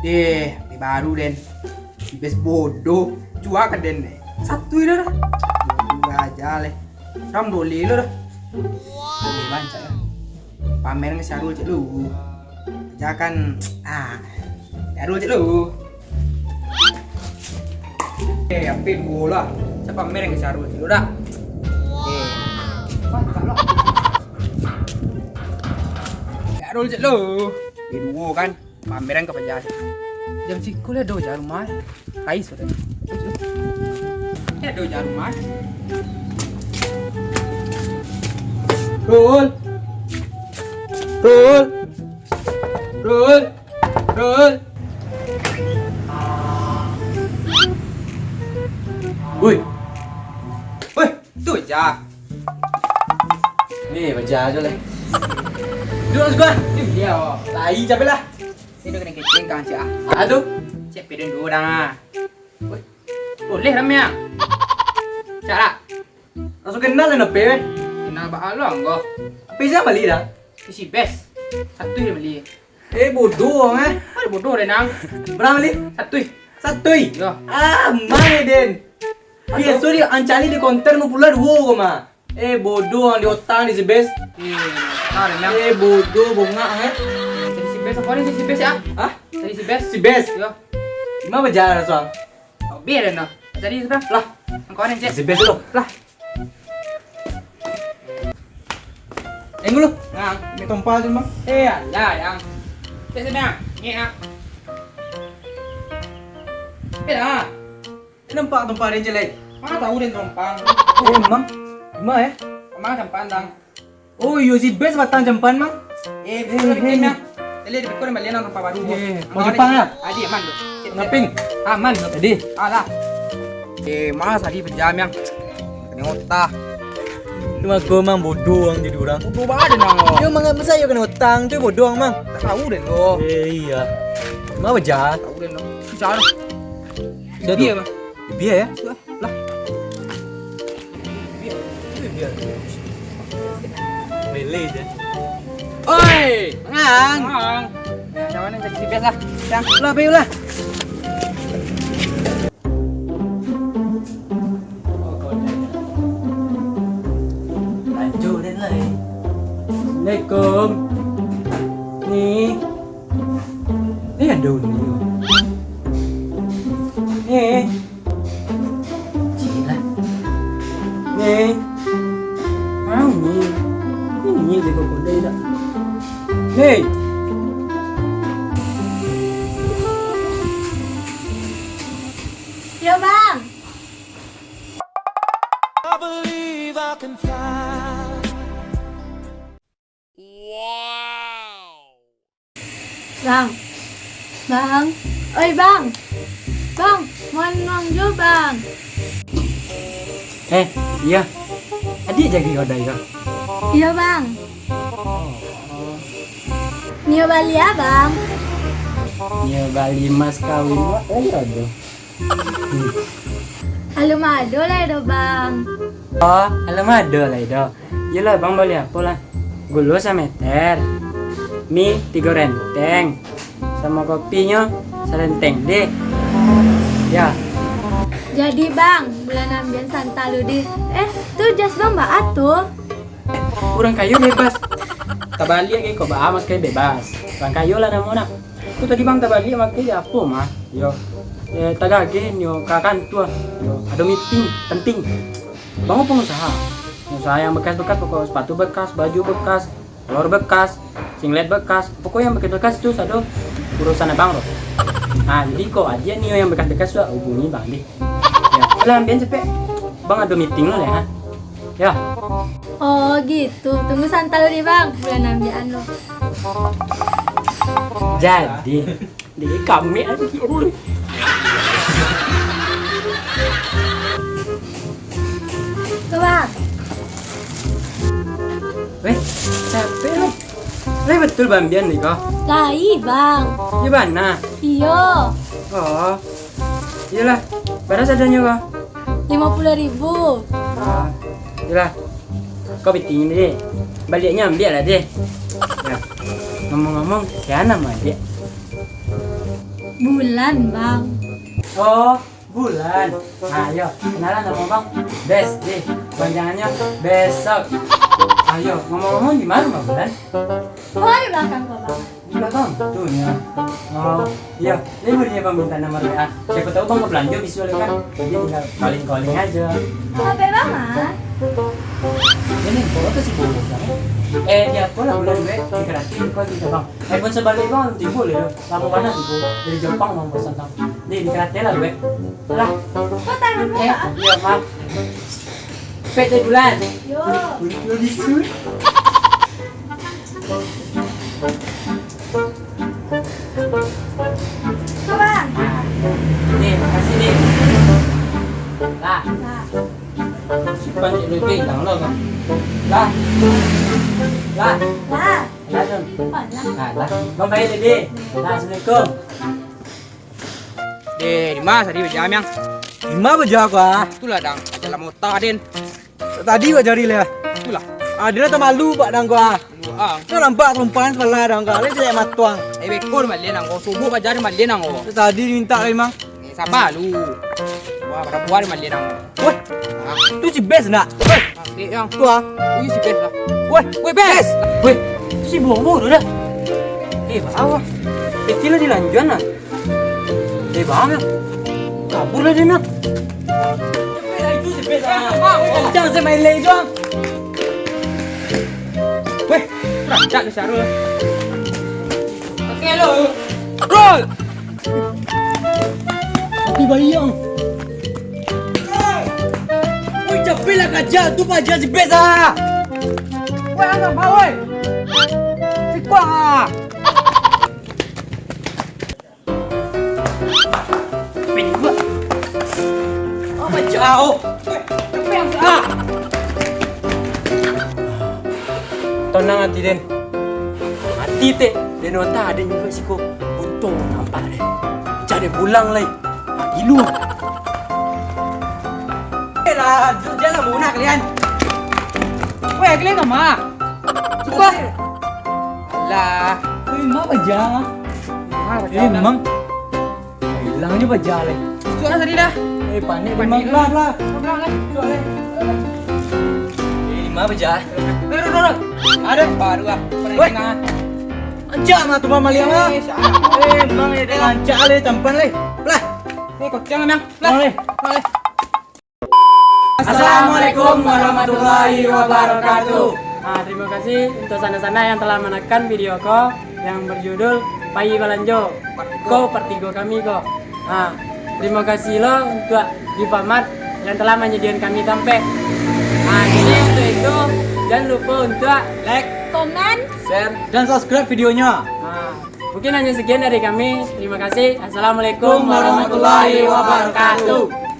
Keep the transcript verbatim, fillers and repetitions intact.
Deh, HP baru den. Si Bes bodoh. Jual ka den deh. Satu ilo dah. Bodoh aja leh. Ram doleh lo dah. Deh, bancak lah. Pamer ka si Arul cek lu. Jangan, ah, si Arul cek lu. Eh, HP duo lah. Sia pamer ka si Arul cek lu dah. Eh, bancak lah. Si Arul cek lu. HP duo kan. Pameran ka paja. Jam siko lah ado ja rumah. Kai sudah. Eh, ado ja rumah. Rul. Rul. Rul. Rul. Woi. Woi, tu ja. Eh, baja jo leh. Duduak lah siko. Eh, iyo. Lai, capek lah. Siko kena keceng kang cek ah. Ah, tu. Cek peden duo dah. Woi. Boleh rame ah. Cak lah. Langsung kenal lah, P W. Kenal baa lo anggo. P C bali dah. P C best. Satu je bali. Eh, bodoh, eh. Ada bodoh deh, Nang. Berapa bali? Satu. Satu. Yo. Ah, mana, Den? Biaso di ancali di konter mau pula duo ko mah. Eh, bodoh, ang di otang di si Bes. Eh, bentar, Nang. Eh, bodoh, bongak, eh. Jadi si Bes, apa ni si Bes ya? Hah? Jadi si Bes? Si Bes? Yo. Gimana bajalan, Suang? Obeh deh, Nang. Jadi sudah. Lah. Angkau ni, cek. Si Bes dulu. Lah. Yang dulu. Nah, ini tompa tu, Bang. Eh, alah, yang. Cek sini, Bang. Ni, ah. Eh, dah. Ini nampak tompa dia jelek. Mana tahu dia tompa. Eh, Bang. Gimana, eh? Mana tompa, Bang? Oh, iyo, si Bes batang jampan, Mang. Eh, betul, eh, betul, eh. Nah. Tadi di Beko balian lah rupa baru. Eh, mau Jepang lah. Adi aman tu. Ngaping. Aman tu. Jadi. Alah. Eh, mas adi pejam yang kena otak. Cuma kau mang bodoh ang jadi orang. Bodoh banget deh, Mang. Yo, mang, masa yo kena utang tu bodoh ang, Mang. Tak tahu deh lo. Eh, iya. Mau aja. Tahu deh lo. Susah lo. Siapa tu? Dia, Mang. Dia ya? Lah. Lele je. Oi, Mang. Mang. Yang mana jadi si Bes lah? Yang lah, Bes lah. Lanjut deh lah, eh. Assalamualaikum. Ni. Ni ada uni. Ni. Cilah. Ni. Mau ni. Ini dia kau kodai dah. Ni. Yo, Bang. I believe I can fly. Bang. Bang. Oi, Bang. Bang, manuang jo, Bang. Eh, iya. Adik jaga kau dari kau. Iya, Bang. Nio bali ah, Bang. Nio bali mas kawin, Wak. Eh, iya, aduh. Alun ado lai doh, Bang. Oh, alun ado lai doh. Iyolah, Bang bali apo lah? Gulo sameter, mi tigo renteng, samo kopinyo sarenteng deh. Ya. Jadi, Bang, bulan ambian santa lu deh. Eh, tu jas Bang baa tu? Urang kayo bebas. Tabaliak ke kok baa makai bebas. Urang kayo lah namo nak. Tu tadi Bang tabaliak makai apo mah? Yo. Eh, tagageh nyo ka kantua. Yo, ado meeting penting. Bang pengusaha. Pengusaha yang bekas-bekas, pokok sepatu bekas, baju bekas, kolor bekas, singlet bekas. Pokok yang bekas-bekas tu sado urusan abang tu. Nah, jadi kok aja nio yang bekas-bekas tu hubungi Bang deh. Ya, lah, ambian capek. Bang ado meeting lo leh, ha? Ya. Oh, gitu. Tunggu santa lu di, Bang. Bulan ambian lo. Jadi, di kami lagi, ui. Tuh, Bang. Weh, capek lo. Lai betul bambian ni ko? Lai, Bang. Di mana? Iyo. Oh. Iyolah. Bara sadonyo ko? Limo puluah ribu. Ah, iyolah. Kau pitih ni deh. Baliaknyo ambiak lah deh. Ya. Ngomong-ngomong, sia namo adiak? Bulan, Bang. Oh, Bulan. Nah, yo, kenalan namo Bang. Bes, deh. Panjangannyo Besok. Ayo, ngomong-ngomong, di mana Bang Bulan? Oh, di belakang kok, Bang. Di belakang? Tuh, ya. Oh, iya. Ini boleh ya Bang minta nomor W A. Siapa tahu Bang ke belanja bisuak kan. Jadi tinggal calling-calling aja. H P Bang, ah? Ini, kok tu si Bang? Eh, dia apa lah Bulan, Bang? Di kreatif kok gitu, Bang. iPhone sebalik Bang, timbul ya. Lama panas itu. Dari Jepang Bang pesan, Bang. Nih, di kreatif lah, Bang. Lah. Kok tangan lu, Eh, Bang? Iya, maaf. Pet dari Bulan. Yo. Udah disun. Tuh, Bang. Nah, nih, makasih nih. Lah. Lah. Simpan cek duit, Bang, lo, Bang. Lah. Lah. Lah. Lah, Bang. Oh, lah. Nah, lah. Bang, baik, Dede. Lah, assalamualaikum. Deh, di ma tadi baja, Miang? Di ma baja ko, ah? Itulah, Dang. Baja lah mota, Den. Tadi wak cari lah. Itulah. Ah, dia lah tamalu, Pak, Dang, ko, ah. Malu, ah. Tu nampak perumpamaan sabalah, Dang, ko. Lai caliak mato ang. Eh, beko di maliang, Dang, ko. Subuah baja di maliang, Dang, ko. Tadi minta lah, Mang. Eh, saba lu. Wah, pada buah di maliang, Dang. Weh, tu si Bes nak? Weh, Dek, Yang. Tu, ah. Ui, si Bes lah. Weh, weh, Bes. Weh, tu si Bobo tu dah. Eh, bawa. Kecil lah dilanjuan lah. Eh, bang, Yang. Kabur lah dia nak. Cepet lah itu si Bes lah. Kencang saya main lagi tu, Bang. Weh, rancak ni Syarul. Oke lo. Roll. Tapi bayang. Woi, capek lah kaja tu, paja si Bes ah. Woi, anak bawoi. Sikuang ah. Capek juga. Oh, paja. Oh. Woi, capek yang ah. Tonang ati den. Mati teh, den ota aden juo siko. Untuang nampak den. Cari pulang lai. Gilu. Eh lah, jan lah muna kalian. Weh, kalian ka ma? Suko. Alah. Weh, ma paja? Ma paja? Eh, memang. Hilang je paja lai. Sudah tadi dah. Eh, panik memang. Lah, lah. Lah, lah. Eh, ma paja? Eh, dah, dah, dah. Ada baru ah. Weh. Rancak mah tu maliang ah. Eh, siapa? Eh, memang ya, dia rancak le, tampan le. Lah. Eh, kocang memang. Lah. Lah. Assalamualaikum warahmatullahi wabarakatuh. Ah, terima kasih untuk sanak-sanak yang telah menekan video ko yang berjudul Pai Balanjo. Ko part tigo kami ko. Ah, terima kasih lo untuk Alfamart yang telah menyediakan kami tampek. Ah, jadi untuk itu, jangan lupa untuk like, komen, share, dan subscribe videonya. Ah. Mungkin hanya sekian dari kami. Terima kasih. Assalamualaikum warahmatullahi wabarakatuh.